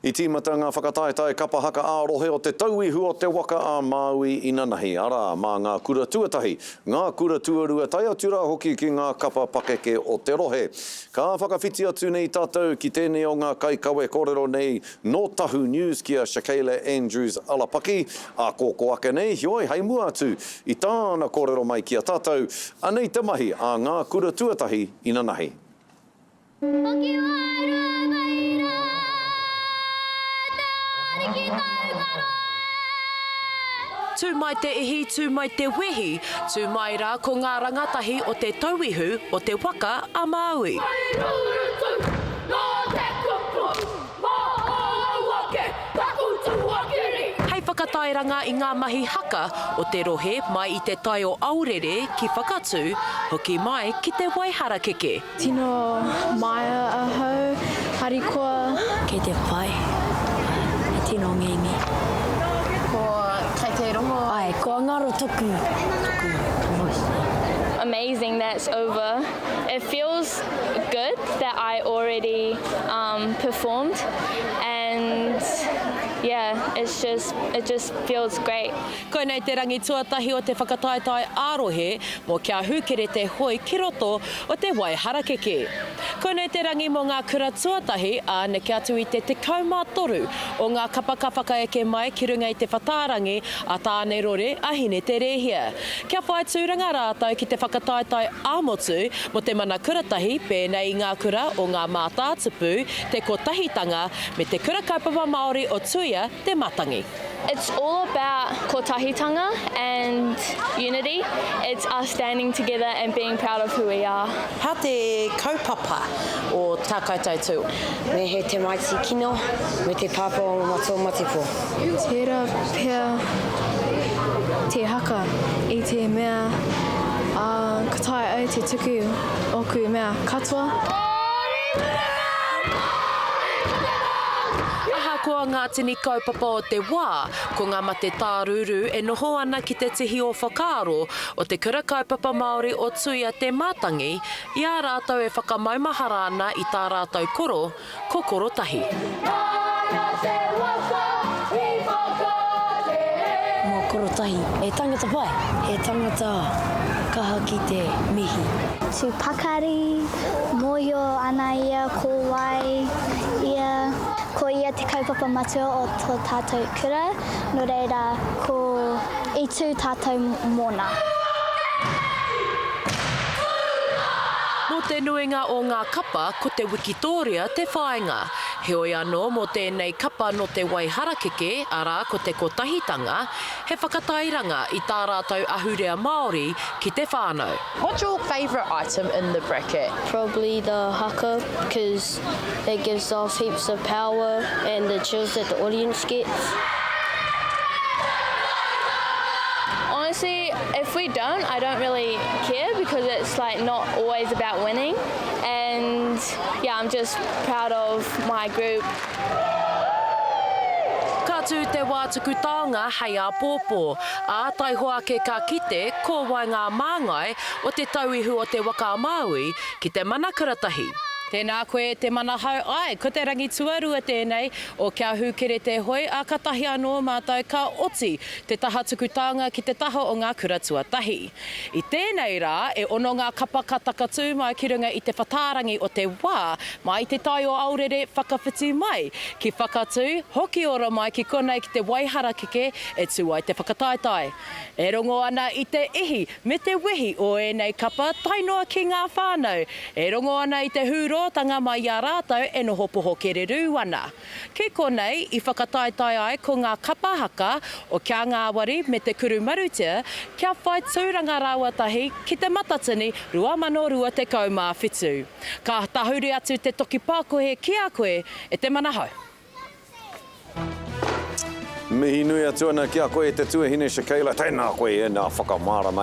I tīmata ngā whakataetae kapa haka ā-rohe o Te Tauihu o Te Waka a Māui inanahi, arā, mā ngā kura tuatahi, ngā kura tuarua tae atu rā hoki ki ngā kapa pakeke o te rohe. Ka whakawhiti atu nei tātou ki tēnei o ngā kaikawe kōrero nei nō Tahu News ki a Shakayla Andrews Alapaki, ā kōkō ake nei, heoi hei mua atu i tāna kōrero mai ki a tātou, anei te mahi a ngā kura tuatahi inanahi. Hoki wairua mai rā, te Ariki taungaro e! Tū mai te ihi, tū mai te wehi, tū mai rā ko ngā rangatahi o te tauihu o te waka a Māui. Hei rurutu nō te kupu mō ōu ake taku tuakiri. Hei whakatairanga i ngā mahi haka o te rohe mai i te tai o Aorere ki Whakatū, hoki mai ki te Waiharakeke. Tino maia ahau, harikoa. Kei te pai, he tino ngenge. Ko, kei te rongo. Ae, kua ngaro toku, toku voice. Amazing that it's over. It feels good that I already um performed and yeah it's just it just feels great. Koinei te rangi tuatahi o te whakataetae ā-rohe mō Kia Hūkere te Hoi ki roto o te Waiharakeke. Koinei te rangi mō ngā kura tuatahi, ā, neke atu i te 13 o ngā kapa ka whakaeke mai ki runga i te whatārangi a Tāne Rore a Hine Te Rēhia. Kia whai tūranga rātou ki te whakataetae ā-motu mō te mana kuratahi pēnei i ngā kura o Ngā Mātātupu, Te Kotahitanga me Te Kura Kaupapa Māori o Tuia Te Matangi. It's all about kotahitanga and unity, it's us standing together and being proud of who we are. How te kaupapa o tā koutou tū? Me he tamaiti kino, me te pāpā o Matua Matipo. Tērā pea te haka i te mea, ā, ka taea au te tuku ōku mea katoa. Ahakoa ngā tini kaupapa o te wā, ko ngā mate tārūrū e noho ana ki te tihi o whakaaro o Te Kura Kaupapa Māori o Tuia Te Mātangi i a rātou e whakamaumahara ana i tā rātou koro, ko Korotahi. Mō Korotahi, he tangata pai, he tangata kaha ki te mihi. Tū pakari, mōhio ana ia ko wai ia. Ko ia te kaupapa matua o tō tātou kura, nō reira ko i tū tātou mōna. Mō te nuinga o ngā kapa, ko te wikitōria te whāinga. Heoi anō, mō tēnei kapa nō te Waiharakeke, arā, ko te Kotahitanga, he whakatairanga i tā rātou ahurea Māori ki te whānau. What's your favourite item in the bracket? Probably the haka because it gives off heaps of power and the chills that the audience gets. Honestly, if we don't, I don't really care because it's like not always about winning and yeah, I'm just proud of my group. Ka tū te wā tuku taonga hei āpōpō, ā, taihoa ake ka kite ko wai ngā māngai o Te Tauihu o Te Waka a Māui ki te mana kuratahi. Tēnā koe e te manahau, āe, ko te rangi tuarua tēnei o Kia Hūkere Te Hoi, ā, katahi anō mātou ka oti te taha tuku taonga ki te taha o ngā kura tuatahi. I tēnei rā, e ono ngā kapa ka takatū mai ki runga i te whatārangi o te wā, mai i te tai o Aorere whakawhiti mai ki Whakatū, hoki ora mai ki konei ki te Waiharakeke e tū ai te whakataetae. E rongo ana i te ihi me te wehi o ēnei kapa tae noa ki ngā whānau e rongo ana i te hūrōtanga mai i a rātou e noho poho kererū ana. Ki konei i whakataetae ai ko ngā kapa haka o Kia Ngāwari me Te Kuru Marutea kia whai tūranga rāua tahi ki Te Matatini 2027. Ka tahuri atu te toki pākohe ki a koe e te Manahau. Mihi nui atu ana ki a koe e te tuahine Shakayla, tēnā koe e nā whakamārama.